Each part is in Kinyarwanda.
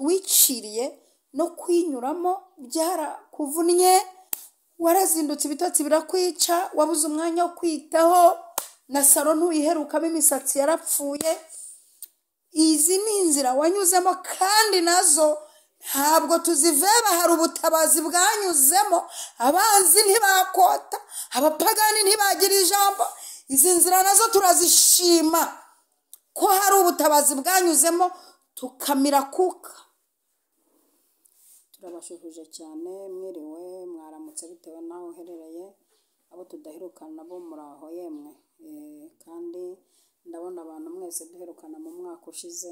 Wiciriye no kwinyuramo byarakuvunnye, warazindutse ibitotsi birakwica, wabuze umwanya wo kwitaho, na saro ntuyiherukamo, imisatsi yarapfuye. Izi ni inzira wanyuzemo kandi nazo ntabwo tuziveba. Hari ubutabazi bwanyuzemo, abanzi ntibakota, abapagani ntibagira ijambo. Izi nzira nazo turazishima ko hari ubutabazi bwanyuzemo tukamira kuka. Turabashuhuje cyane, mwiriwe, mwaramutse bitewe n'aho uherereye. Abo tudaherukana nabo muraho yemwe. Kandi ndabona abantu mwese duherukana mu mwaka ushize,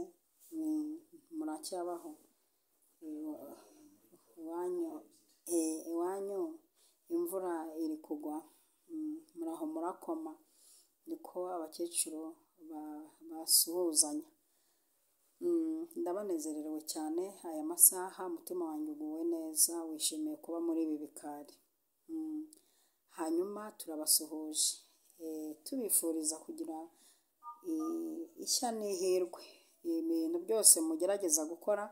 muracyabaho. Iwanyu imvura iri kugwa, muraho murakoma, niko abakecuru basuhuzanya. Ndabanezerewe cyane aya masaha, umutima wanjye uguwe neza, wishimiye kuba muri ibi bikari. Hanyuma turabasuhuje, tubifuriza kugira ishya n'ihirwe. Ibintu byose mugerageza gukora,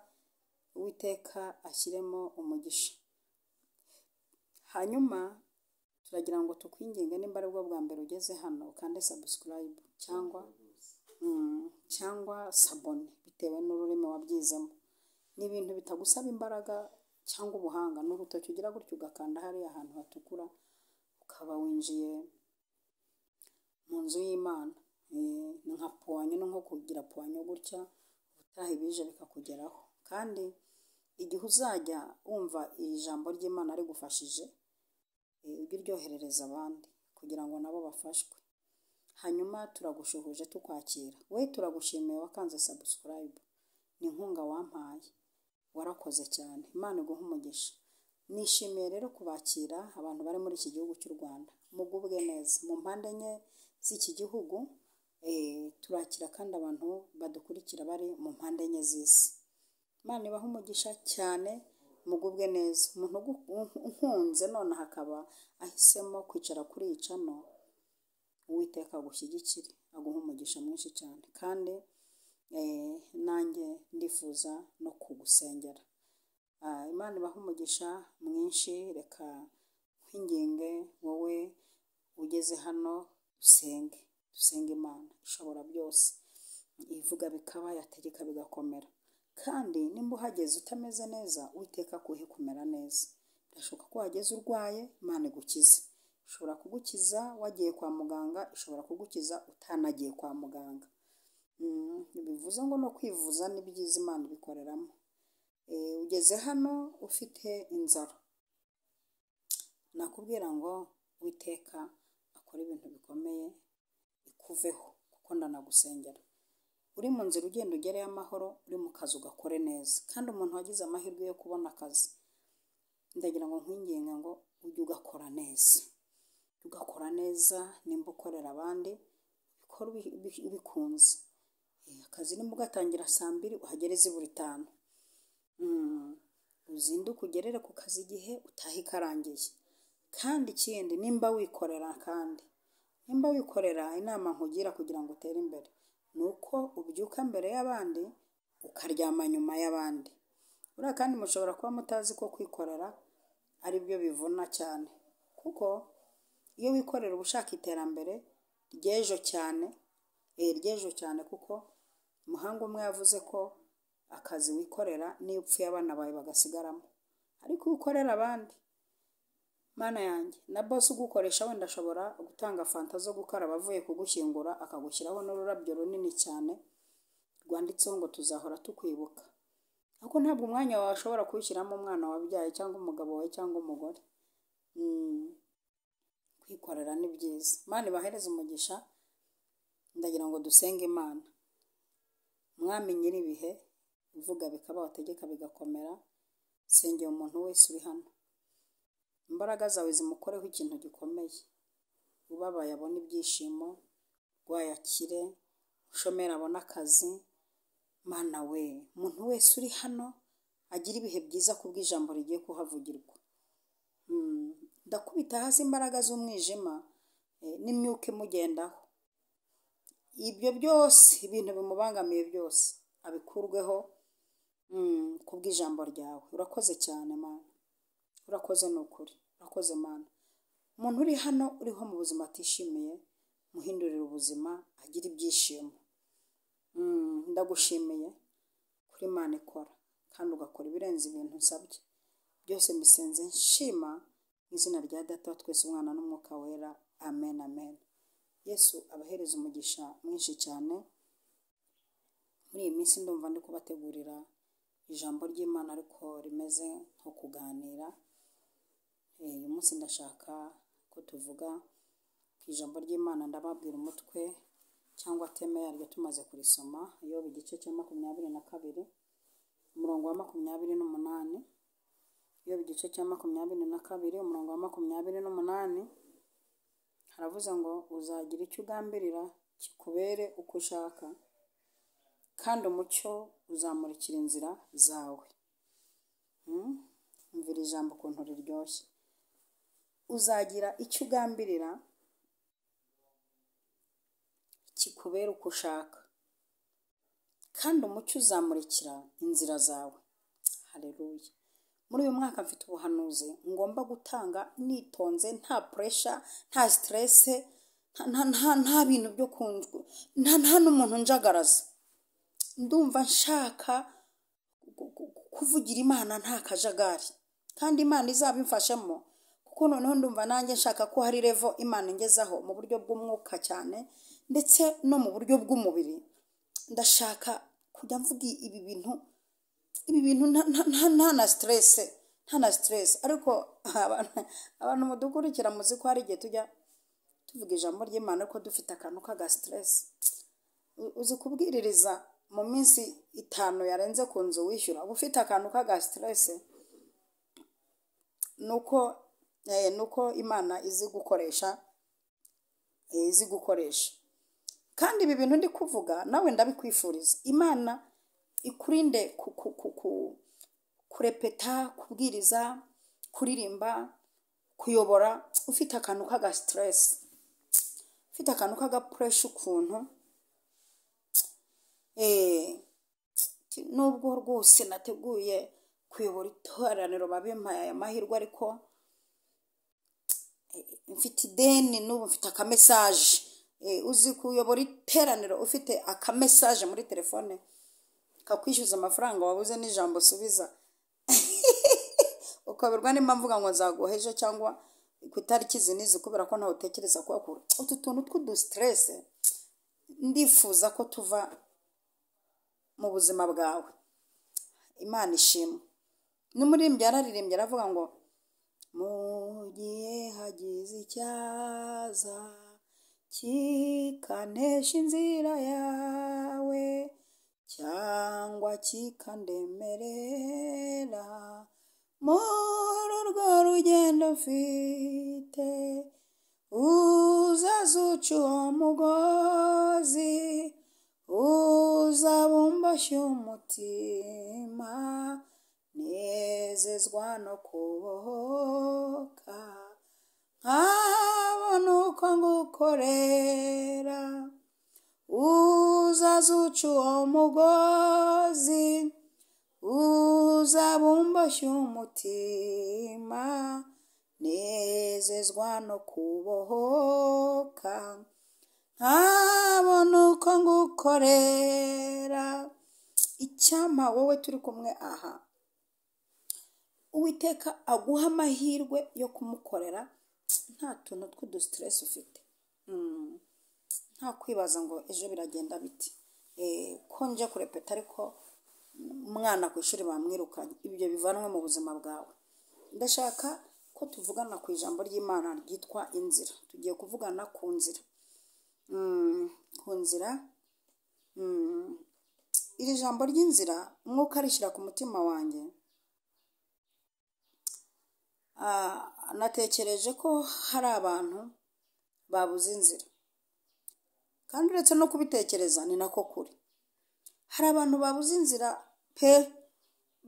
Uwiteka ashyiremo umugisha. Hanyuma turagira ngo tukwinginge, nimba aribwo bwa mbere ugeze hano, ukande subscribe cyangwa s'abonner bitewe n'ururimi wabyizemo. Ni ibintu bitagusaba imbaraga cyangwa ubuhanga, ni urutoki ugira gutya ugakanda hariya hantu hatukura, ukaba winjiye mu nzu y'Imana. Ni nka puwanyo, ni nko kugira puwanyo gutya, ubutaha ibije bikakugeraho. Kandi igihe uzajya wumva iri jambo ry'Imana rigufashije, ujye uryoherereza abandi kugira ngo nabo bafashwe. Hanyuma turagushuhuje tukwakira. We turagushimiye wakanze subscribe, ni inkunga wampaye, warakoze cyane, Imana iguhe umugisha. Nishimiye rero kubakira abantu bari muri iki gihugu cy'u Rwanda, mugubwe neza mu mpande enye z'iki gihugu. Turakira kandi abantu badukurikira bari mu mpande enye z'isi. Imana ibahe umugisha cyane, mugubwe neza. Umuntu unkunze nonaha akaba ahisemo kwicara kuri iyi channel, Uwiteka agushyigikire, aguhe umugisha mwinshi cyane. Kandi nanjye ndifuza no kugusengera. Imana ibahe umugisha mwinshi. Reka nkwinginge wowe ugeze hano, dusenge, dusenge Imana ishobora byose, ivuga bikaba, yategeka bigakomera. Kandi nimba uhageze utameze neza, Uwiteka akuhe kumera neza. Birashoboka ko wahageze urwaye, Imana igukize. Ishobora kugukiza wagiye kwa muganga, ishobora kugukiza utanagiye kwa muganga. Bivuze ngo no kwivuza ni byiza, Imana ibikoreramo. Ugeze hano ufite inzara, nakubwira ngo Uwiteka akora ibintu bikomeye ikuveho, kuko ndanagusengera. Uri mu nzira ugenda ugereyo amahoro, uri mu kazi ugakore neza. Kandi umuntu wagize amahirwe yo kubona akazi, ndagira ngo nkwinginge ngo ujye ugakora neza, ugakora neza. Nimba ukorera abandi, ubikore ubikunze. Akazi nimba ugatangira saa 2, uhagere zibura 5, uzinduke ugerere ku kazi igihe, utahe ikarangiye. Kandi ikindi, nimba wikorera, kandi nimba wikorera, inama nkugira kugira ngo utere imbere ni uko ubyuka mbere y'abandi, ukaryama nyuma y'abandi. Buriya kandi mushobora kuba mutazi ko kwikorera ari byo bivuna cyane, kuko iyo wikorera uba ushaka iterambere ry'ejo cyane, ry'ejo cyane, kuko umuhanga umwe yavuze ko akazi wikorera niyo upfuye abana bawe bagasigaramo. Ariko iyo ukorera abandi, Mana yanjye, na boss ugukoresha wenda ashobora gutanga fanta zo gukaraba avuye kugushyingura, akagushyiraho n'ururabyo runini cyane rwanditseho ngo "Tuzahora tukwibuka". Ariko ntabwo umwanya wawe ashobora kuwushyiramo umwana wabyaye cyangwa umugabo wawe cyangwa umugore. Kwikorera ni byiza. Imana ibahereze umugisha. Ndagira ngo dusenge Imana. Mwami nyir'ibihe, uvuga bikaba, wategeka bigakomera, sengera umuntu wese uri hano, imbaraga zawe zimukoreho ikintu gikomeye. Ubabaye abone ibyishimo, urwaye akire, ushomeri abone akazi. Mana we, umuntu wese uri hano agira ibihe byiza kubw'ijambo rigiye kuhavugirwa. Ndakubita hasi imbaraga z'umwijima n'imyuka imugendaho. Ibyo byose, ibintu bimubangamiye byose abikurweho. Kubw'ijambo ryawe urakoze cyane Mana, urakoze ni ukuri, urakoze Mana. Umuntu uri hano uriho mu buzima atishimiye, muhindurire ubuzima agire ibyishimo. Ndagushimiye kuri Imana ikora kandi ugakora ibirenze ibintu nsabye byose. Mbisenze nshima mu izina rya Data wa twese, Umwana n'Umwuka Wera, amen, amen. Yesu abahereza umugisha mwinshi cyane. Muri iyi minsi ndumva ndi kubategurira ijambo ry'Imana ariko rimeze nko kuganira. Uyu munsi ndashaka ko tuvuga ku ijambo ry'Imana. Ndababwira umutwe cyangwa theme yaryo tumaze kurisoma. Yobu igice cya 22, umurongo wa 28. Yobu igice cya 22, umurongo wa 28, haravuze ngo: "Uzagira icyo ugambirira kikubere uko ushaka, kandi umucyo uzamurikira inzira zawe." Umvira ijambo ukuntu riryoshye: uzagira icyo ugambirira kikubera uko ushaka, kandi umucyo uzamurikira inzira zawe. Haleluya! Muri uyu mwaka mfite ubuhanuzi ngomba gutanga nitonze, nta pressure, nta stress, nta bintu byo kunjwa, nta n'umuntu njagaraza. Ndumva nshaka kuvugira Imana nta kajagari, kandi Imana izabimfashemo, kuko noneho ndumva nanjye nshaka ko hari level Imana ingezaho mu buryo bw'umwuka cyane, ndetse no mu buryo bw'umubiri. Ndashaka kujya mvuga ibi bintu nta na stress, nta na stress. Ariko abantu mudukurikira muzi ko hari igihe tujya tuvuga ijambo ry'Imana ariko dufite akantu k'aga stress. Uzi kubwiririza mu minsi 5 yarenze ku nzu wishyura uba ufite akantu k'aga stress? Nuko Imana izi gukoresha, izi gukoresha. Kandi ibi bintu ndi kuvuga nawe ndabikwifuriza. Imana ikurinde kurepeta, kubwiriza, kuririmba, kuyobora ufite akantu k'aga stress, ufite akantu k'aga pressure ukuntu. Nubwo rwose nateguye kuyobora iteraniro, babimpaye aya mahirwe, ariko mfite ideni n'ubu, mfite aka message. Uzi kuyobora iteraniro ufite aka message muri telefone kakwishyuza amafaranga, wabuze n'ijambo usubiza, ukaberwa nimba mvuga ngo nzaguha ejo cyangwa ku itariki izi n'izi, kubera ko ntawe utekereza kuhakura? Utu tuntu tw'udu stress ndifuza ko tuva mu buzima bwawe. Imana ishimwe. N'umuririmbyi yararirimbye, aravuga ngo: "Mu gihe hagize icyaza kikanesha inzira yawe cyangwa kikandemerera muri urwo rugendo mfite, uzazuca uwo mugozi, uzabumboshye umutima, nezezwa no kubohoka, nkabona uko ngukorera. Uzazuca uwo mugozi, uzabumboshye umutima, nezezwa no kubohoka, nkabona uko ngukorera." Icyampa wowe turi kumwe aha, Uwiteka aguha amahirwe yo kumukorera nta tuntu tw'udu stress ufite, nta kwibaza ngo ejo biragenda biti, ko nje kurepeta ariko umwana ku ishuri bamwirukanye. Ibyo bivanwe mu buzima bwawe. Ndashaka ko tuvugana ku ijambo ry'Imana ryitwa inzira. Tugiye kuvugana ku nzira, ku nzira. Iri jambo ry'inzira Umwuka arishyira ku mutima wanjye. Natekereje ko hari abantu babuze inzira, kandi uretse no kubitekereza ni nako kuri. Hari abantu babuze inzira pe,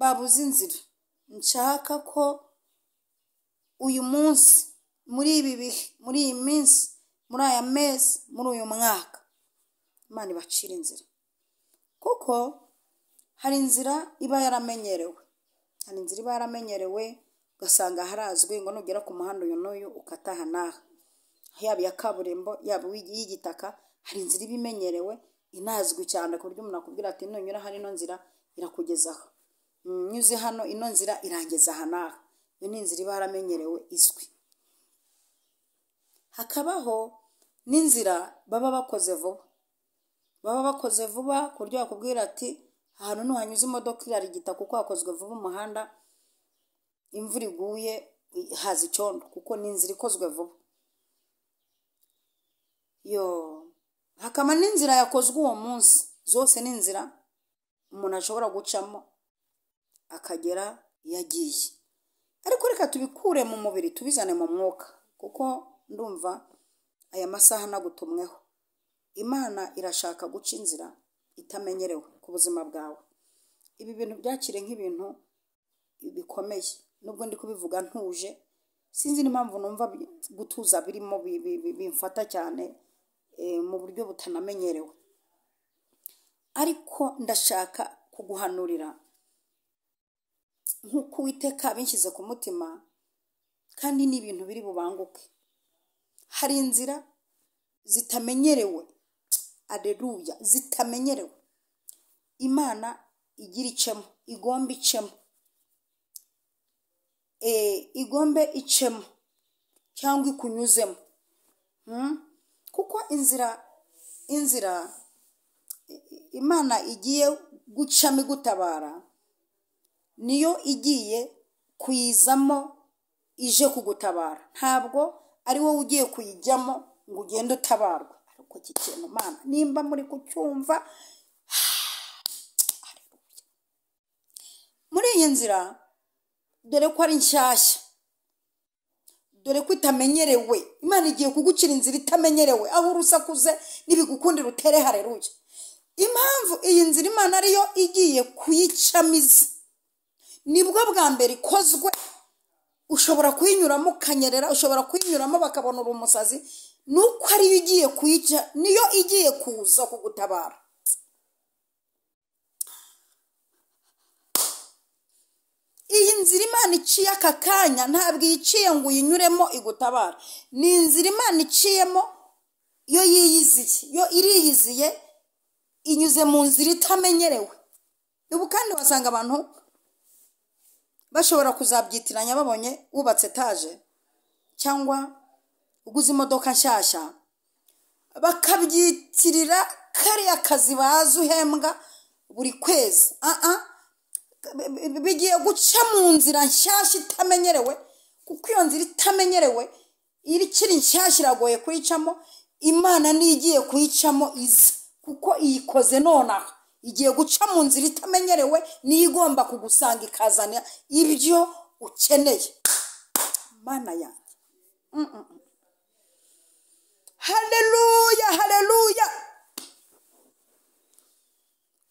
babuze inzira. Nshaka ko uyu munsi, muri ibi bihe, muri iyi minsi, muri aya mezi, muri uyu mwaka, Imana ibacira inzira, kuko Hari inzira iba yaramenyerewe, hari inzira iba yaramenyerewe, ugasanga harazwi ngo nugera ku muhanda uyu n'uyu ukataha n'aha, yaba iya kaburimbo yaba iy'igitaka, hari inzira iba imenyerewe inazwi cyane, ku buryo umuntu akubwira ati nunyura hano ino nzira irakugeza aha, nyuze hano ino nzira irangeza aha n'aha. Iyo ni inzira iba yaramenyerewe izwi. Hakabaho n'inzira baba bakoze vuba, baba bakoze vuba ku buryo bakubwira ati ahantu nuhanyuze imodoka irarigita kuko hakozwe vuba umuhanda, imvura iguye haza icyondo kuko ni inzira ikozwe vuba. Yo, hakaba n'inzira yakozwe uwo munsi. Zose ni inzira umuntu ashobora gucamo akagera iyo agiye. Ariko reka tubikure mu mubiri tubizane mu mwuka, kuko ndumva aya masaha nagutumweho. Imana irashaka guca inzira itamenyerewe ku buzima bwawe. Ibi bintu byakire nk'ibintu bikomeye, nubwo ndi kubivuga ntuje, sinzi n'impamvu numva gutuza birimo bimfata cyane mu buryo butanamenyerewe. Ariko ndashaka kuguhanurira nk'uko Uwiteka abinshyize ku mutima, kandi ni ibintu biri bubanguke. Hari inzira zitamenyerewe, aleluya, zitamenyerewe, Imana igira icemo, igomba icemo, igombe icemo cyangwa ikunyuzemo. Kuko inzira Imana igiye gucamo igutabara niyo igiye kuyizamo ije kugutabara, ntabwo ari wowe ugiye kuyijyamo ngo ugende utabarwe. Ariko iki kintu Mana nimba muri kucyumva, muri iyi nzira dore ko ari nshyashya, dore ko itamenyerewe. Imana igiye kugucira inzira itamenyerewe, aho urusakuze n'ibigukundira utere haleluya. Impamvu iyi nzira Imana ariyo igiye kuyicamiza, nibwo bwa mbere ikozwe. Ushobora kuyinyuramo ukanyerera, ushobora kuyinyuramo bakabona uri umusazi, nuko ariyo igiye kuyica, niyo igiye kuza kugutabara. Iyi nzira Imana iciye aka kanya ntabwo iyiciye ngo uyinyuremo igutabara. Ni inzira Imana iciyemo yo yiyiziye, yo iriyiziye, inyuze mu nzira itamenyerewe. Ubu kandi wasanga abantu bashobora kuzabyitiranya babonye wubatse etaje cyangwa uguze imodoka nshyashya, bakabyitirira kariya kazi bazi uhembwa buri kwezi. Bigiye guca mu nzira nshyashya itamenyerewe, kuko iyo nzira itamenyerewe ikiri nshyashya iragoye kuyicamo. Imana niyo igiye kuyicamo iza, kuko iyikoze nonaha. Igiye guca mu nzira itamenyerewe, niyo igomba kugusanga ikazana ibyo ukeneye. Mana yanjye, haleluya, haleluya.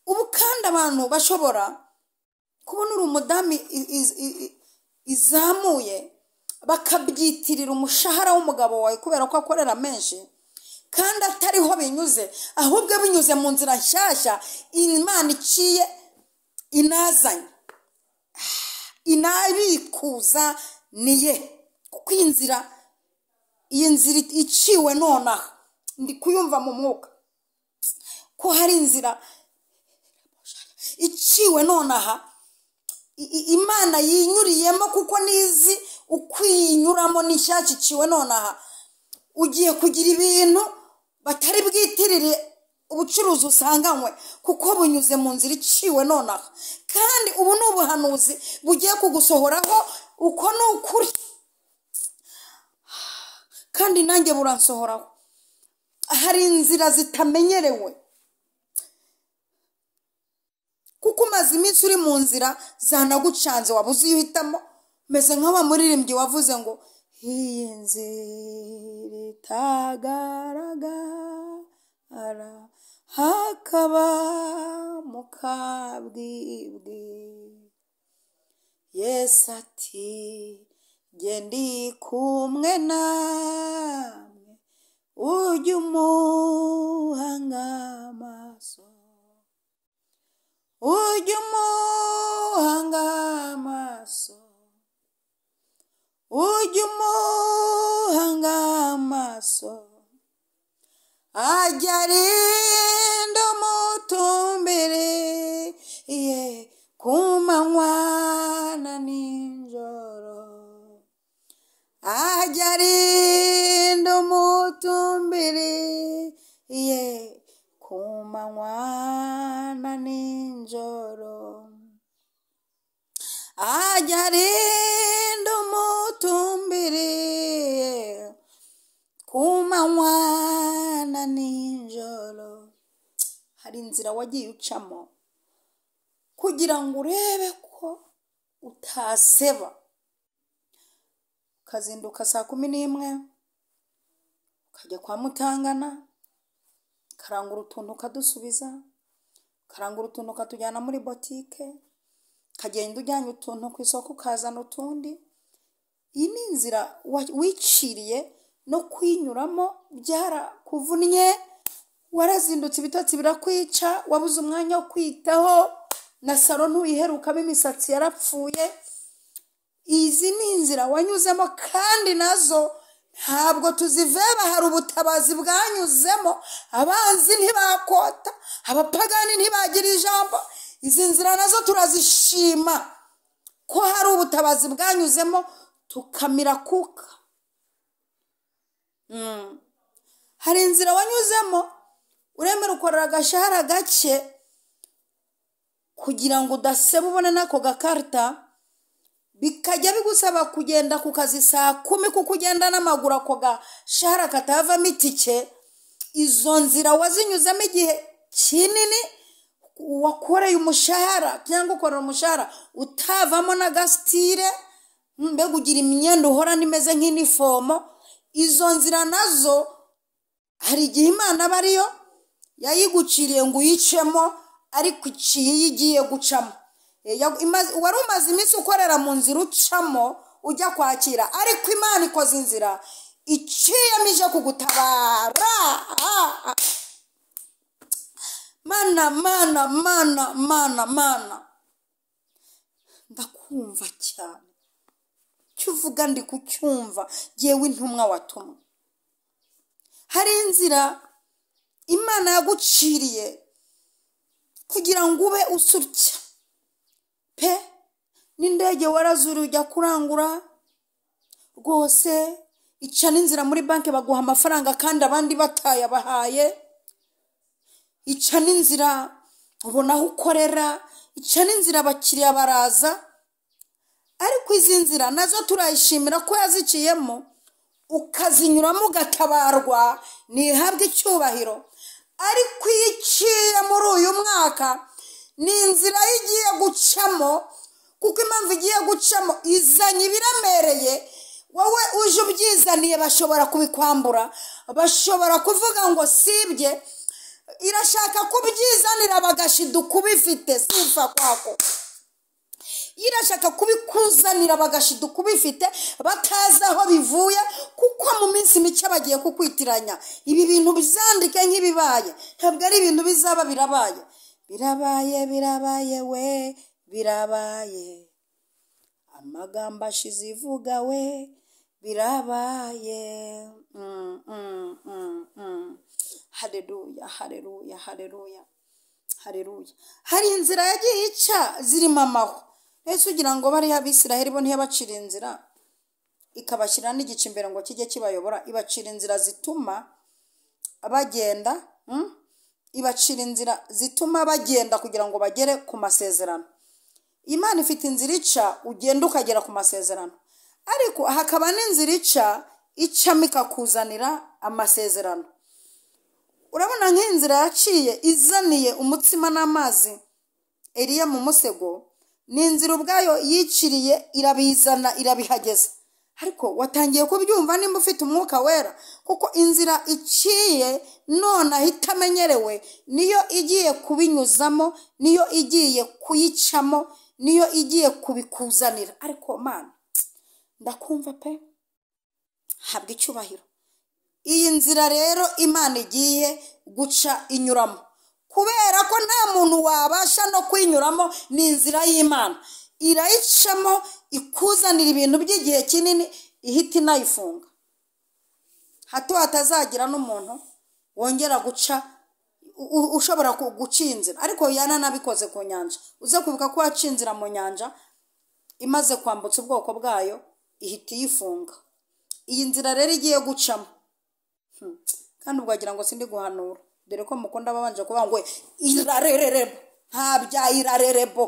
Ubu kandi abantu bashobora kubona uri umudamu izamuye, bakabyitirira umushahara w'umugabo wawe kubera ko akorera menshi, kandi atariho binyuze, ahubwo binyuze mu nzira nshyashya Imana iciye inazanye, inabikuza niye. Kuko iyi nzira iciwe nonaha, ndi kuyumva mu mwuka ko hari inzira iciwe nonaha Imana yinyuriyemo, kuko nizi ukwinyuramo n'ishyashya iciwe nonaha. Ugiye kugira ibintu batari bwitirire ubucuruzi usanganywe, kuko bunyuze mu nzira iciwe nonaha. Kandi ubu ni ubuhanuzi bugiye kugusohoraho, uko ni ukuri, kandi nanjye buransohoraho. Hari inzira zitamenyerewe, kuko umaze iminsi uri mu nzira zanagucanze, wabuze iyo uhitamo. Meze nka wa muririmbyi wavuze ngo iyi nzira itagaragara hakaba mu kabwibwi, Yesu ati jye ndi kumwe namwe, ujye umuhanga amaso, Ujye umuhanga amaso, ujye umuhanga amaso, ajya arinda umutumbiriye ku manywa na nijoro, ajya arinda umutumbiriye ku manywa na nijoro, ajya arinda umutumbiriye ku manywa na nijoro. Hari inzira wagiye ucamo kugira ngo urebe ko utaseba, ukazinduka 11:00 ukajya kwa Mutangana, ukarangura utuntu ukadusubiza, ukarangura utuntu ukatujyana muri botike, ukagenda ujyanye utuntu ku isoko ukazana utundi. Iyi ni inzira wiciriye no kuyinyuramo byarakuvunnye, warazindutse ibitotsi birakwica, wabuze umwanya wo kwitaho, na salo ntuyiherukamo, imisatsi yarapfuye. Izi ni inzira wanyuzemo kandi nazo ntabwo tuziveba, hari ubutabazi bwanyuzemo, abanzi ntibakota, abapagani ntibagira ijambo. Izi nzira nazo turazishima ko hari ubutabazi bwanyuzemo tukamira kuka. Hari inzira wanyuzemo uremera ukorera agashahara gake kugira ngo udaseba ubone n'ako gakarita, bikajya bigusaba kugenda ku kazi 10:00 kuko ugenda n'amaguru, ako gashahara katavamo itike. Izo nzira wazinyuzemo igihe kinini, wakoreye umushahara cyangwa ukorera umushahara utavamo n'agasitire, mbega ugira imyenda uhorana imeze nk'inifomo. Izo nzira nazo hari igihe Imana aba ariyo yayiguciriye ngo uyicemo, ariko iciye iyo igiye gucamo. Wari umaze iminsi ukorera mu nzira ucamo ujya kwakira, ariko Imana ikoze inzira iciyemo ije kugutabara. Mana mana mana mana mana, ndakumva cyane, icyo uvuga ndi kucyumva, jyewe intumwa watumwe. Hari inzira Imana yaguciriye kugira ngo ube usutya pe, n'indege warazuriye ujya kurangura rwose, ica n'inzira muri banki baguha amafaranga kandi abandi batayabahaye, ica n'inzira ubona aho ukorera, ica n'inzira abakiriya baraza. Ariko izi nzira nazo turayishimira ko yaziciyemo ukazinyuramo ugatabarwa, ntihabwe icyubahiro. Ariko iyo iciye muri uyu mwaka ni inzira igiye gucamo, kuko impamvu igiye gucamo izanye ibiremereye, wowe uje ubyizaniye bashobora kubikwambura, bashobora kuvuga ngo sibye, irashaka kubyizanira bagashiduka ubifite, sifa kwako. Irashaka kubikuzanira bagashiduka ubifite, batazi aho bivuye, kuko mu minsi mike bagiye kukwitiranya. Ibi bintu bizandike nk'ibibaye, ntabwo ari ibintu bizaba, birabaye. Birabaye, birabaye we, birabaye. Amagambo ashize ivuga we, birabaye. Haleluya, haleluya, haleluya, haleluya. Hari inzira yagiye ica zirimo amahwa. Ese ugira ngo bariya Abisiraheli bo ntiyabacira inzira ikabashyira n'igice imbere ngo kijye kibayobora? Ibacira inzira zituma bagenda, ibacira inzira zituma bagenda kugira ngo bagere ku masezerano. Imana ifite inzira ica ugenda ukagera ku masezerano, ariko hakaba n'inzira ica icamo ikakuzanira amasezerano. Urabona nk'inzira yaciye izaniye umutsima n'amazi Eliya mu musego, ni inzira ubwayo yiciriye irabizana irabihageza. Ariko watangiye kubyumva nimba ufite umwuka wera, kuko inzira iciye none ahita amenyerewe niyo igiye kubinyuzamo, niyo igiye kuyicamo, niyo igiye kubikuzanira. Ariko Mana ndakumva pe, habwa icyubahiro. Iyi nzira rero Imana igiye guca inyuramo Kubera ko nta muntu wabasha no kwinyuramo, ni inzira y'Imana. Irayicamo ikuzanira ibintu by'igihe kinini, ihita inayifunga. Hato hatazagira n'umuntu wongera guca ushobora guca inzira. Ariko yananabikoze ku nyanja. Uze kuvuga ko waciye inzira mu nyanja, imaze kwambutsa ubwoko bwayo ihita iyifunga. Iyi nzira rero igiye gucamo, kandi ubwo wagira ngo sindi guhanura, dore ko mukunda babanje kuvuga ngo irarererebo. Nta bya irarerebo,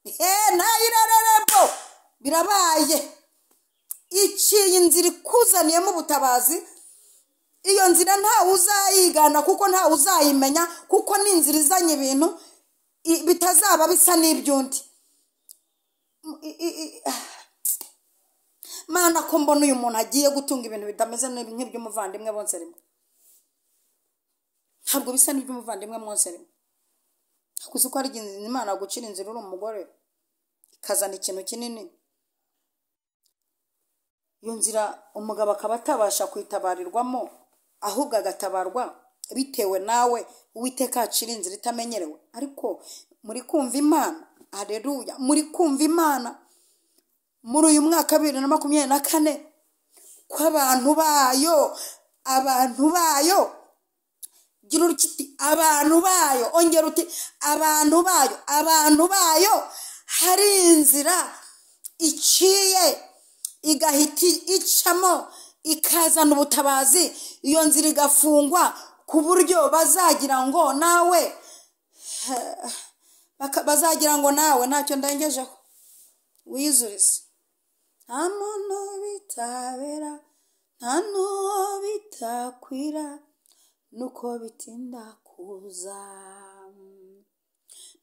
nta irarerebo, birabaye. Iciye inzira ikuzaniyemo ubutabazi. Iyo nzira ntawe uzayigana kuko ntawe uzayimenya, kuko ni inzira izanye ibintu bitazaba bisa n'iby'undi. Mana, ko mbona uyu muntu agiye gutunga ibintu bitameze nk'iby'umuvandimwe bonse rimwe. Ntabwo bisa n'iby'umuvandimwe mwose rimwe. Kuzi ko ari Imana gucira inzira uri umugore ikazana ikintu kinini. Iyo nzira umugabo akaba atabasha kwitabarirwamo, ahubwo agatabarwa bitewe nawe. Uwiteka acira inzira itamenyerewe. Ariko muri kumva Imana, haleluya, muri kumva Imana muri uyu mwaka 2024 ko abantu bayo, abantu bayo, gira uti abantu bayo, ongera uti abantu bayo, abantu bayo, hari inzira iciye igahita icamo ikazana ubutabazi. Iyo nzira igafungwa ku buryo bazagira ngo nawe, bazagira ngo nawe ntacyo ndengejeho. Wizurize. Nta muntu bitabera, nta n'uwo bitakwira, nuko bitinda kuza.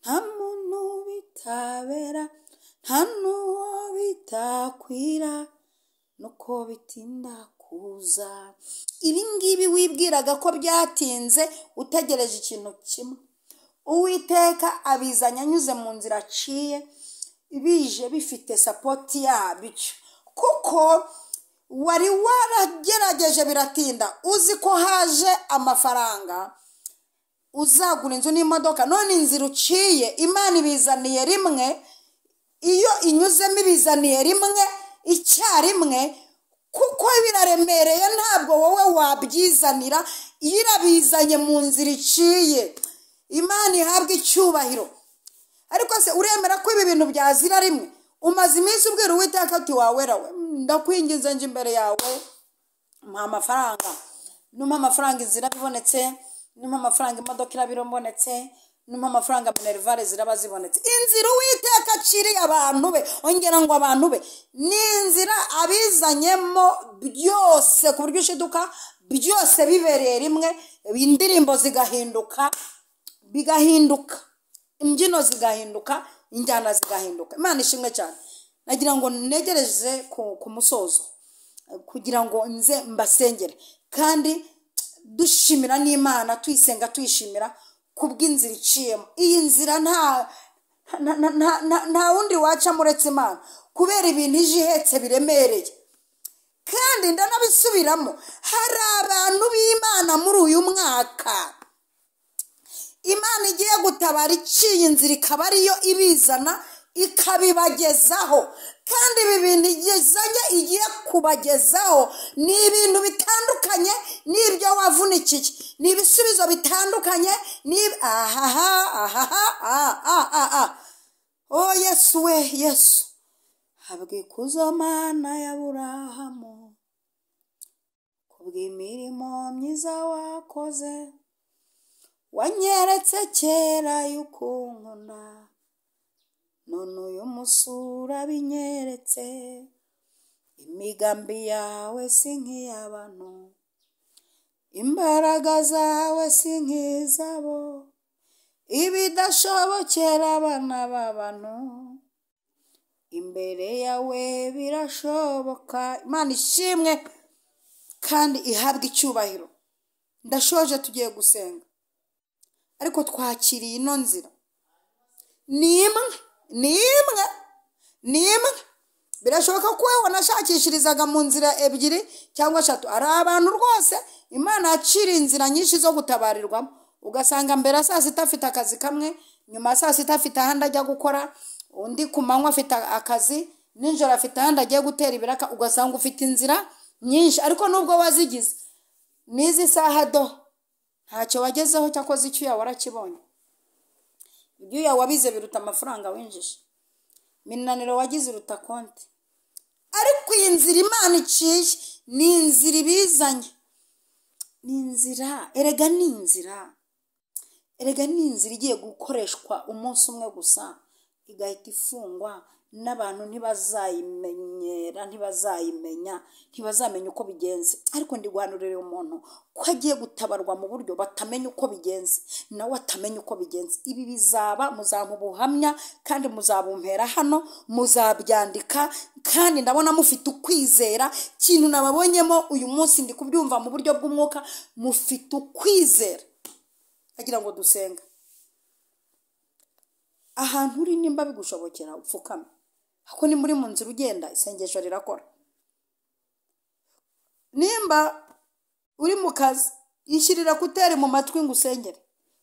Nta muntu bitabera, nta n'uwo bitakwira, nuko bitinda kuza. Ibi ngibi wibwiraga ko byatinze, utegereje ikintu kimwe. Uwiteka abizanye anyuze mu nzira aciye, bije bifite sapoti yabyo. Kuko wari waragerageje biratinda, uzi ko haje amafaranga uzagura inzu n'imodoka, none inzira uciye Imana ibizaniye rimwe. Iyo inyuzemo ibizaniye rimwe icyarimwe, kuko biraremereye, ntabwo wowe wabyizanira. Iyo irabizanye mu nzira iciye, Imana ihabwa icyubahiro. Ariko se uremera ko ibi bintu byazira rimwe? Umaze iminsi ubwira Uwiteka ati wawera we, ndakwinginze nje imbere yawe, mpa amafaranga, numpa amafaranga inzira bibonetse, numpa amafaranga imodoka irabibonetse, numpa amafaranga minerivare ziraba zibonetse. Inzira Uwiteka aciriye abantu be, ongera ngo abantu be, ni inzira abizanyemo byose ku buryo ushiduka byose bibereye rimwe, indirimbo zigahinduka, bigahinduka, imbyino zigahinduka, injyana zigahinduka. Imana ishimwe cyane. Nagira ngo negereze ku musozo kugira ngo nze mbasengere, kandi dushimira n'Imana, tuyisenga tuyishimira kubw'inzira iciyemo. Iyi nzira nta wundi wacamo uretse Imana, kubera ibintu ije ihetse biremereye. Kandi ndanabisubiramo, hari abantu b'Imana muri uyu mwaka Imana igiye gutabara iciye inzira, ikaba ariyo ibizana ikabibagezaho. Kandi ibi bintu igezanye igiye kubagezaho ni ibintu bitandukanye n'ibyo wavunikiye, ni ibisubizo bitandukanye. Ahaha ahaha aha. Oh Yesu we, Yesu habwa ikuzo Mana ya Aburahamu, kubw'imirimo myiza wakoze, wanyeretse kera yuko unkunda, none uyu munsi urabinyeretse. Imigambi yawe si nk'iy'abantu, imbaraga zawe si nk'izabo, ibidashobokera abana b'abantu imbere yawe birashoboka. Imana ishimwe kandi ihabwe icyubahiro. Ndashoje, tugiye gusenga, ariko twakiriye ino nzira. Ni imwe, ni imwe, ni imwe. Birashoboka ko wowe wanashakishirizaga mu nzira ebyiri cyangwa eshatu. Hari abantu rwose Imana yaciriye inzira nyinshi zo gutabarirwamo, Ugasanga mbere ya saa sita afite akazi kamwe, nyuma ya saa sita afite ahandi ajya gukora, undi ku manywa afite akazi, nijoro afite ahandi agiye gutera ibiraka. Ugasanga ufite inzira nyinshi, ariko nubwo wazigize n'izi saha do ntacyo wagezeho, cyakoze icyuya warakibonye. Ibyuya wabize biruta amafaranga winjije, iminaniro wagize iruta konti. Ariko iyi nzira Imana iciye ni inzira ibizanye, ni inzira, erega ni inzira, erega ni inzira igiye gukoreshwa umunsi umwe gusa igahita ifungwa, n'abantu ntibazayimenyera, ntibazayimenya, ntibazamenya uko bigenze. Ariko ndi guhanurira umuntu ko agiye gutabarwa mu buryo batamenya uko bigenze, nawe atamenya uko bigenze. Ibi bizaba, muzampa ubuhamya kandi muzabumpera hano, muzabyandika, kandi ndabona mufite ukwizera. Ikintu nababonyemo uyu munsi ndi kubyumva mu buryo bw'umwuka, mufite ukwizera. Agira ngo dusenga. Ahantu uri nimba bigushobokera upfukame, ako ni muri mu nzira ugenda, isengesho rirakora. Nimba uri mu kazi, ishyirira kuteri mu matwi ngo usengere,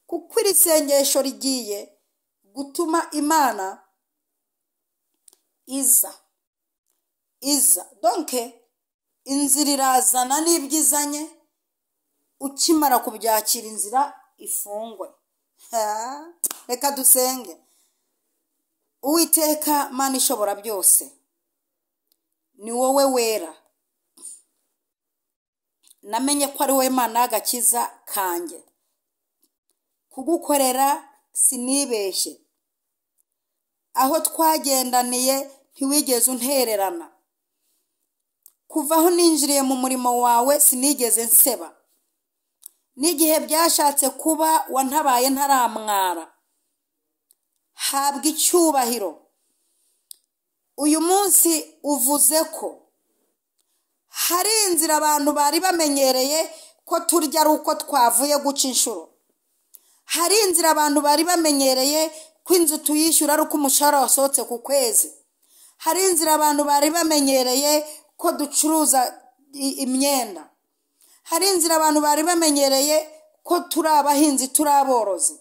kuko iri sengesho rigiye gutuma Imana iza iza. Donke inzira irazana n'ibyo izanye, ukimara kubyakira inzira ifungwe. Reka dusenge. Uwiteka Mana ishobora byose, ni wowe wera, namenye ko ari wowe Mana y'agakiza kanjye. Kugukorera sinibeshye, aho twagendaniye ntiwigeze untererana, kuva aho ninjiriye mu murimo wawe sinigeze nseba, n'igihe byashatse kuba wantabaye ntaramwara. Habwa icyubahiro. Uyu munsi uvuze ko hari inzira abantu bari bamenyereye ko turya ari uko twavuye guca inshuro, hari inzira abantu bari bamenyereye ko inzu tuyishyura ari uko umushahara wasohotse ku kwezi, hari inzira abantu bari bamenyereye ko ducuruza imyenda, hari inzira abantu bari bamenyereye ko turi abahinzi, turi aborozi.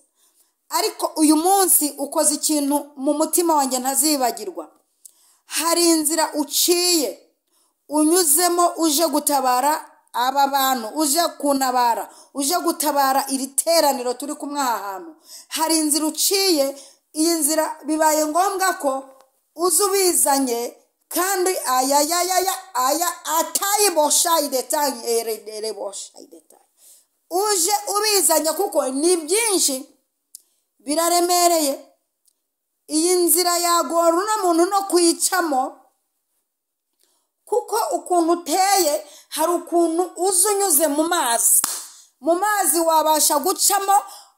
Ariko uyu munsi ukoze ikintu mu mutima wanjye ntazibagirwa. Hari inzira uciye unyuzemo uje gutabara aba bantu, uje kuntabara, uje gutabara iri teraniro turi kumwe aha hantu. Hari inzira uciye, iyi nzira bibaye ngombwa ko uza ubizanye, kandi aya ya ya ya aya atayibosha idetaye uje ubizanye, kuko ni byinshi biraremereye. Iyi nzira yagora uno muntu no kuyicamo, kuko ukuntu uteye hari ukuntu uza unyuze mu mazi, mu mazi wabasha gucamo,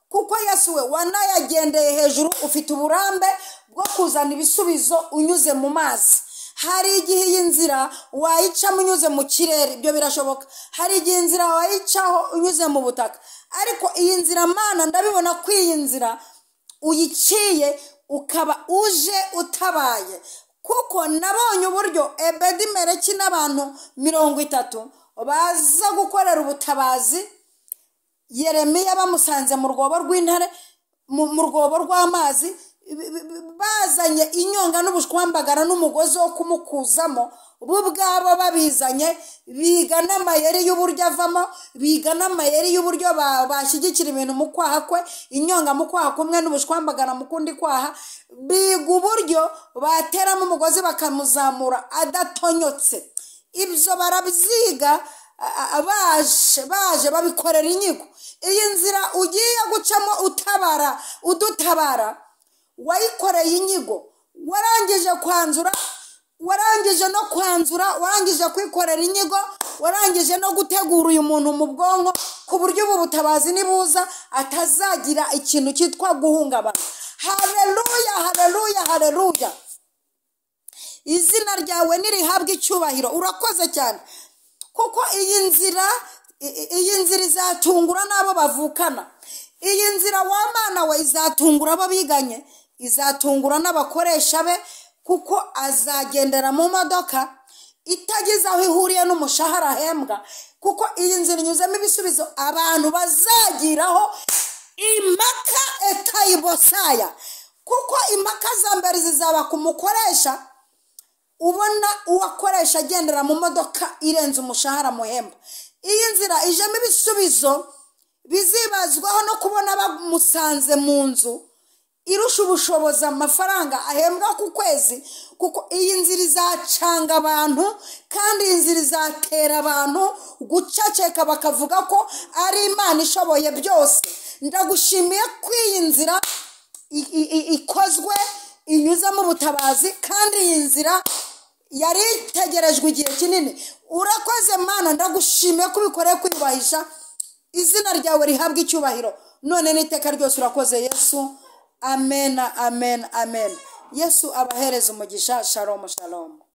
kuko Yesu we wanayagendeye hejuru, ufite uburambe bwo kuzana ibisubizo unyuze mu mazi. Hari igihe iyi nzira wayicamo unyuze mu kirere, ibyo birashoboka. Hari igihe inzira wayicaho unyuze mu butaka, ariko iyi nzira Mana ndabibona ko iyi nzira uyiciye ukaba uje utabaye, kuko nabonye uburyo Ebedi-Meleki n'abantu 30 baza gukorera ubutabazi Yeremiya, bamusanze mu rwobo rw'intare, mu rwobo rw'amazi, bazanye inyonga n'ubushwambagara n'umugozi wo kumukuzamo. Bo ubwabo babizanye, biga n'amayeri y'uburyo avamo, biga n'amayeri y'uburyo bashyigikira ibintu mu kwaha kwe, inyonga mu kwaha kumwe n'ubushwambagara mu kundi kwaha. Biga uburyo bateramo umugozi bakamuzamura adatonyotse. Ibyo barabyiga, baje babikorera inyigo. Iyi nzira ugiye gucamo utabara, udutabara, wayikoreye inyigo, warangije kwanzura, warangije no kwanzura, warangije kwikorera inyigo, warangije no gutegura uyu muntu mu bwonko, ku buryo ubu butabazi nibuza atazagira ikintu cyitwa guhungabana. Haleluya, haleluya, haleluya! Izina ryawe nirihabwe icyubahiro. Urakoze cyane, kuko iyi nzira izatungura n'abo bavukana. Iyi nzira wa Mana we izatungura abo biganye, izatungura n'abakoresha be, kuko azagendera mu modoka itagize aho ihuriye n'umushahara ahembwa, kuko iyi nzira inyuzemo ibisubizo abantu bazagiraho. Impaka etayibosaya, kuko impaka za mbere zizaba ku mukoresha, ubona uwakoresha agendera mu modoka irenze umushahara muhemba. Iyi nzira ijemo ibisubizo bizibazwaho no kubona bamusanze mu nzu irusha ubushobozi amafaranga ahembwa ku kwezi, kuko iyi nzira izacanga abantu, kandi iyi nzira izatera abantu guceceka bakavuga ko ari Imana ishoboye byose. Ndagushimiye ko iyi nzira ikozwe inyuzamo ubutabazi, kandi iyi nzira yari itegerejwe igihe kinini. Urakoze Mana, ndagushimiye ko ubikoreye kwiyubahisha, izina ryawe rihabwa icyubahiro none n'iteka ryose. Urakoze Yesu. Amen, amen, amen. Yesu abahereza umugisha. Shalom, shalom.